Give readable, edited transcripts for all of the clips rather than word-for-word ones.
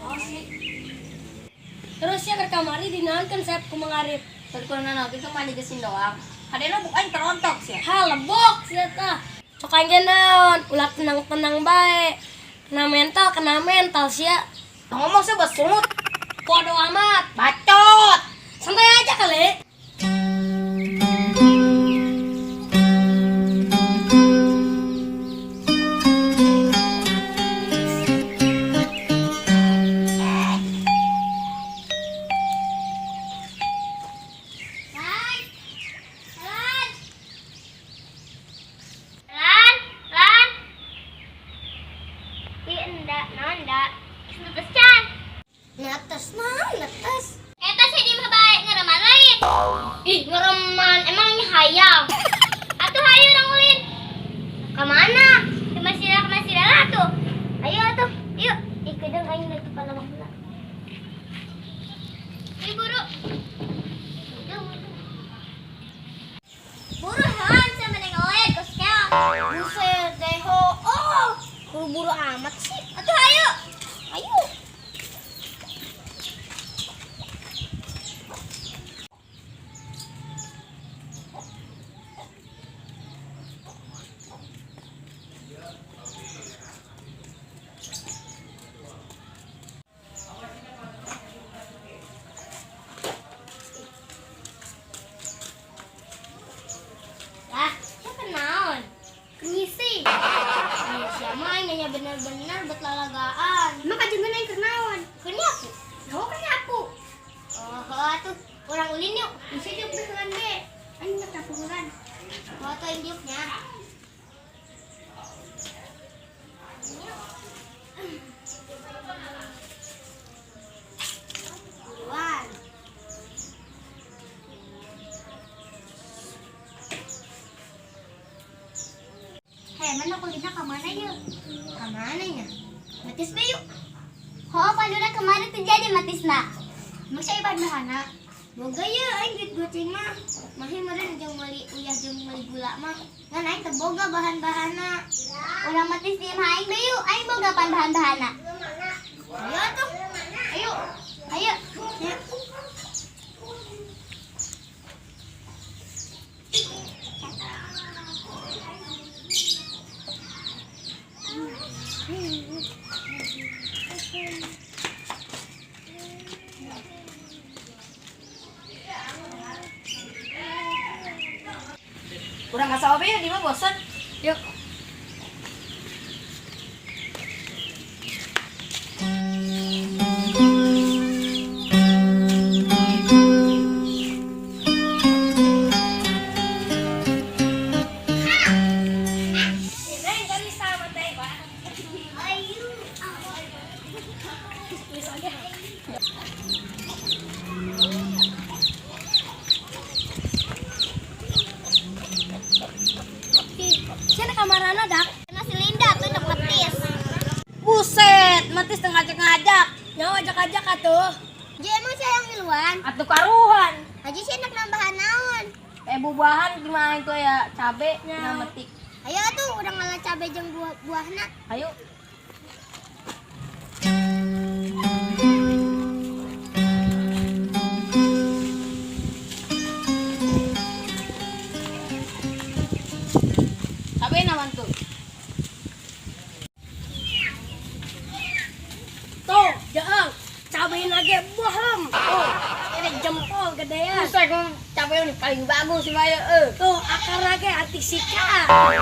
Oh sih. Terus ya ke kamari dinaonkeun Sep ku Mang Arif. Tadi kurang nanaokeun ke mandi gesin doang. Hadena bukan terontok sih. Ha lebok sia tah. Sok aing ge naon, ulah tenang-tenang bae. Kena mental sia. Ngomong sih besungut. Bodo amat. Bacot. Santai aja kali. Lan. Lan. Lan, Lan. Ih, enggak, naon enggak. Netes can. Netes naon netes. Eta sih di mah bae ngereman lain. Ih, ngereman emangnya hayang. Atuh hayu urang ulin. Ka mana? Ke masih lah tuh. Ayo atuh, yuk. Ih, kedeng aing deuk palawakna. Ih, buru. Buru han sama nengoleh ke sekarang. Buset deh ho. Oh, buru-buru amat sih. Atuh ayo. Ayo. Lah, siapa naon? Ngisi. Siapa aing nanya bener-bener buat lalagaan. Emang kajengan aing keur naon? Keur nyapu. Naon keur nyapu? Oh, atuh urang ulin yuk. Bisa diuk dengan be. Aing nggak capuran. Oh, atuh aing diuknya. Buruan. Hei, mana kulitnya ke mana yuk? Ke mana ya? Matis be yuk. Oh, pandura kemarin terjadi matisna. Emang saya bahan-bahana? Boga ya, aing duit goceng mah. Mahi meureun jeung meuli uyah jeung meuli gula mah. Ngan aing teu boga bahan-bahanna. Urang matis di imah aing be yuk, aing boga pan bahan-bahanna. Ayo atuh. Ayo. Ayo. Ya. Kurang nggak apa ya, di mah bosen. Yuk. Neng, kami sama teh. Ayo. Siapa kamarana dak? Nasi Linda tuh udah metis. Buset, matis tengah ngajak-ngajak. Nyawa ajak-ajak atuh. Jadi emang saya yang ngiluan. Atuh karuhan. Aja sih enak nambahan naon. Buah-buahan gimana itu ya cabe Ya. metik. Ayo tuh udah ngalah cabe jeung buah-buahna. Ayo. Cabe naman tuh. Tuh, jaang. Cabein lagi bohong. Tuh, ini jempol gedean. Buset, gua cabe ini paling bagus sih Maya. Tuh, akar lagi anti sika. Oh,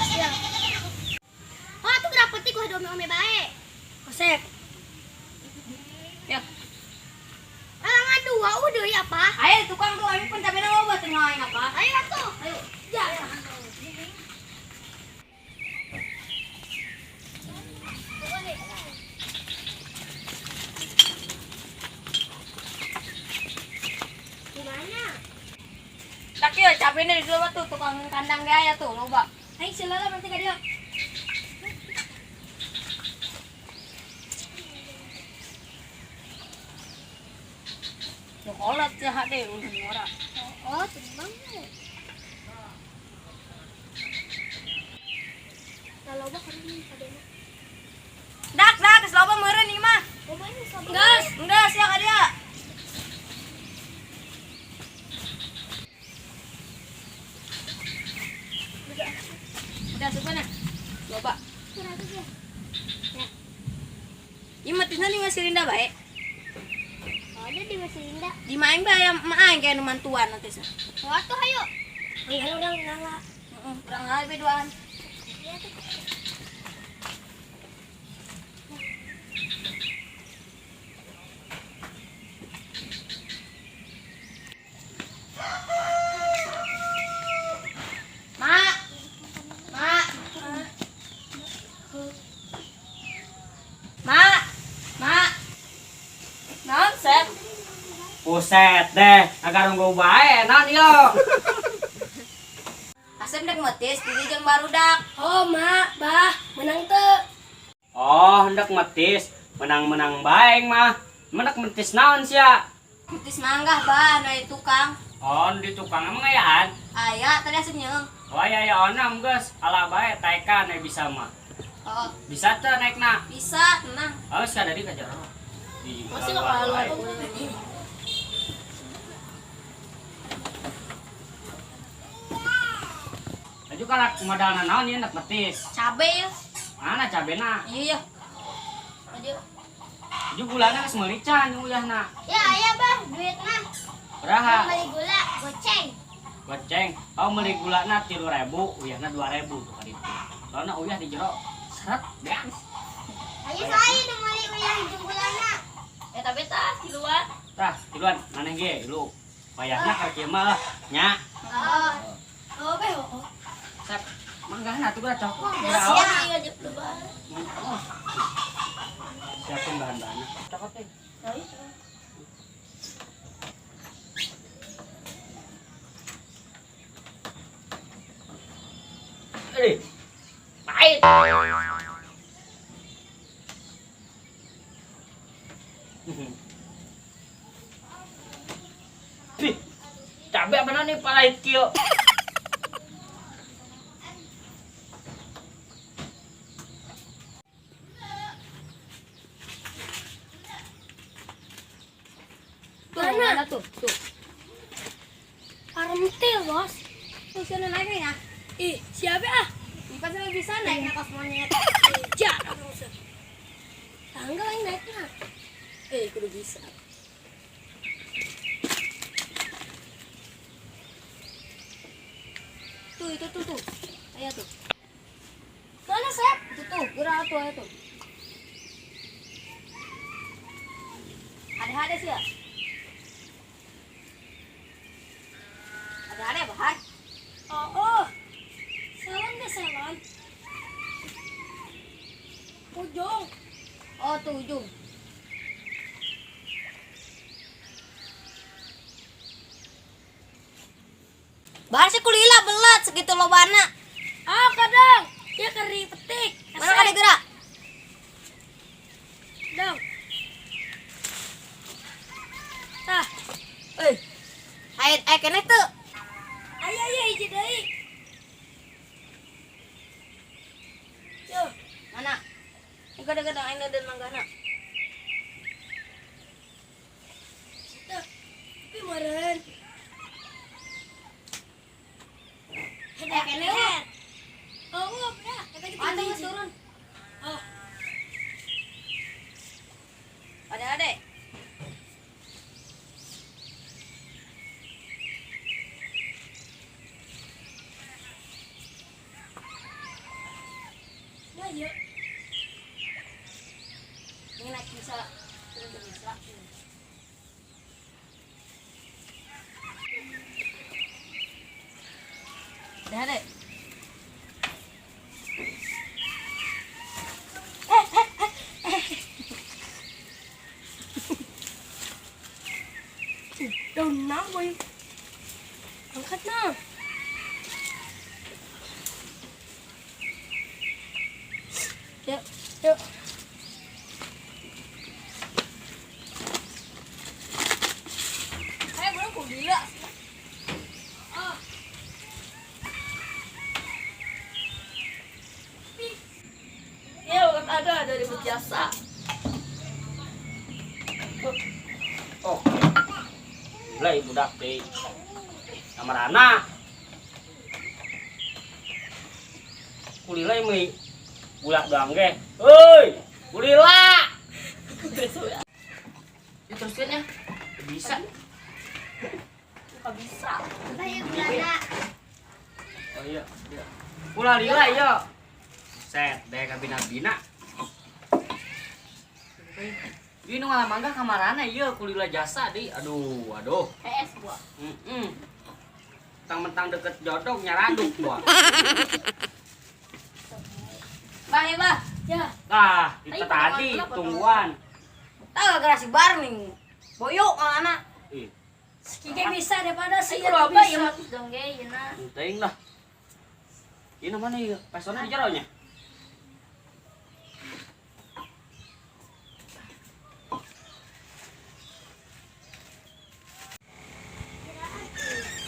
siap. Oh, tuh berapa petik gua ome-ome bae. Kosep. Ya. Alangan dua udah ya, apa? Ayo tukang tuh, ayo pun cabe loba teu aing apa. Ayo tuh. Ayo. Ya. Gimana? Tak ya, cabenya di loba tuh tukang kandang gaya tuh loba. Aing sila nanti ka dia. Nu kolot jahat deh ulun ora. Oh, tenang. Kalau bah keren cabenya. Dak, dak. Geus loba meureun ieu mah. Gas. Geus ya ka dia. Udah supana. Loba. 100 ya. Ieu matisna di Mas Rinda bae. Oh, ada di Mas Linda. Di maeng bae aya emak aing kayak nu mantuan nanti sah. Oh, tuh hayu. Enggak urang ngala. Heeh, urang ngala be duaan. Iya tuh. Mak. Mak. Mak. Mak. Naon, Sep? Buset deh, agar nunggu bae naon ieu. Asep dek metis di jeung barudak. Oh, Mak, Bah, menang teu. Oh, hendak metis, menang-menang bae mah. Mendak metis naon sia? Metis manggah, Bah, nu aya tukang. Oh, di tukang emang ayaan. Aya, tadi Asep nyeung. Oh iya ya onam geus, ala bae taekan we bisa mah. Oh, Bisa teu naikna? bisa, tenang. Oh, sia dari ka jero. Di Masih nggak keluar. Aju kalak modalna naon ieu hendak metis. Cabe ya. Mana cabena? Iya, iya. Maju. Aju gulana geus meuli can uyahna. Ya, aya bah, duitna. Beraha? Beli gula, goceng. Goceng. Oh, meuli gulana 3.000, uyahna 2.000 tuh ka ditu. Soalna uyah di jero seret beas. Ayo saya nu meuli uyah jeung gulana. Ya tapi tah tiluan. Tah, tiluan maneh ge lu. Wayahna keur kieu mah lah nya. Oh. Oh, be, oh. Sep, manggahna tuh geura cok. Siap, ngajak lebar. Siapin bahan-bahannya. Cokot teh. Eh, pahit. Ih, cabe apa nih pahit kieu? Tuh, Mana? mana tuh? Tuh. Parentil, Bos. Tuh sana naiknya. Ih, siapa ah? Di pasar bisa naik na kos monyet. Jarang usah. Tanggal yang naiknya. Eh, kudu bisa. Tuh, itu tuh tuh. Ayo tuh. Mana, Sep? Itu tuh, gerak tuh, ayo tuh. Ada-ada sih ya. Ada-ada bahar. Oh, oh. Salon deh, salon. Ujung. Oh, tuh ujung. Bahar sih kulila belat segitu lobana. Ah, kadang. Ya keri petik. Mana kada gerak? Dong. Tah, Eh. Aya aya keneh teu. ayo ayo hiji deui. Yo, Mana? Gada-gada aing dan manggana. tah. Tapi meureun. Aya keneh we. Oh, oh, ya, kita gitu. Atuh geus turun. Oh, Ada-ada. nah iya. Ini naik bisa. Turun tuh bisa. Ada-ada. Daun naon, boy. Angkat nah. Yuk, yuk. Ayo belum ku gila. Oh. Ya, bukan ada dari biasa. Oh. Lah budak teh. Kamarana. Kulila meuli gula doang ge. Heuy, kulila. Diteruskan ya. Bisa. Gak bisa. Bah ieu gulana. Oh iya, iya. Ulah lila iya. Set deh kabina-bina. Ini nu ngalamangga kamarana ieu kulila jasa di. Aduh, aduh. PS gua. Heeh. Mentang-mentang deket jodoh nyaraduk gua. Bah, ya, bah. Ya, Tah, itu Ayo, tadi potongan, tungguan. Tahu gak gerasi bar nih. Boyok anak. Ih, Kike bisa daripada Saya saya loba ya bisa. matis dong ge ieu na. penting lah. Ini mana ieu? Pesona di jero nya.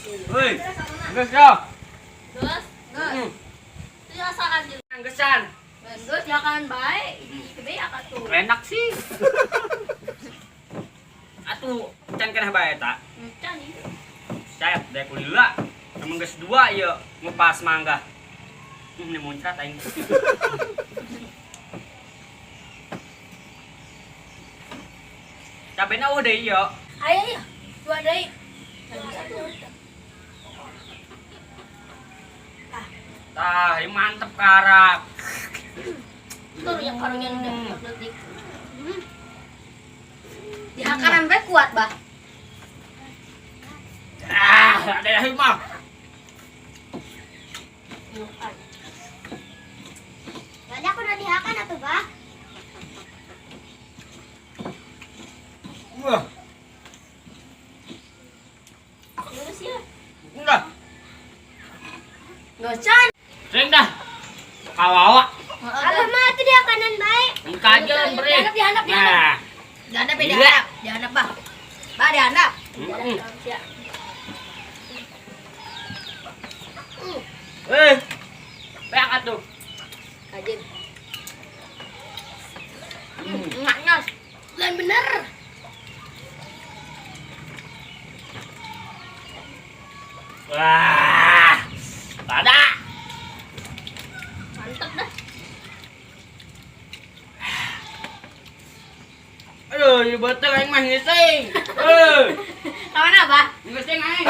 Hei, geus yo. Geus, geus. Hmm, Itu rasakan juga. Gesan. Geus jangan bae, iki akan tuh. Enak sih. Atuh, can keneh bae eta. Encan ieu. Sayap deh kulila. Emang geus dua ieu ngupas mangga. Ini muncrat aing. Cabena eueuh deui ieu. Ayo, ayo. Dua deui. Tah, ini mantep karak. Tuh yang karunya udah detik. Di hakaran bae kuat, Bah. Ah, ada yang mah. Soalnya aku udah dihakan atuh, Bah. Wah, Terus ya. enggak. Gocan. Sering dah. Kawawa. Abah mah atuh dihakanan bae. Kajen, bre. Dihandap, dihandap, dihandap. Nah. Dihandap ya, Gila. dihandap. Dihandap, Bah. Bah, dihandap. Mm-mm. Ya. Eh. Beak atuh. Kajen. Hmm. Enaknya. Dan bener. Wah. Ada. Mantap dah. Aduh, ini betul aing mah ngising. Eh, Kamana, Bah? ngising aing.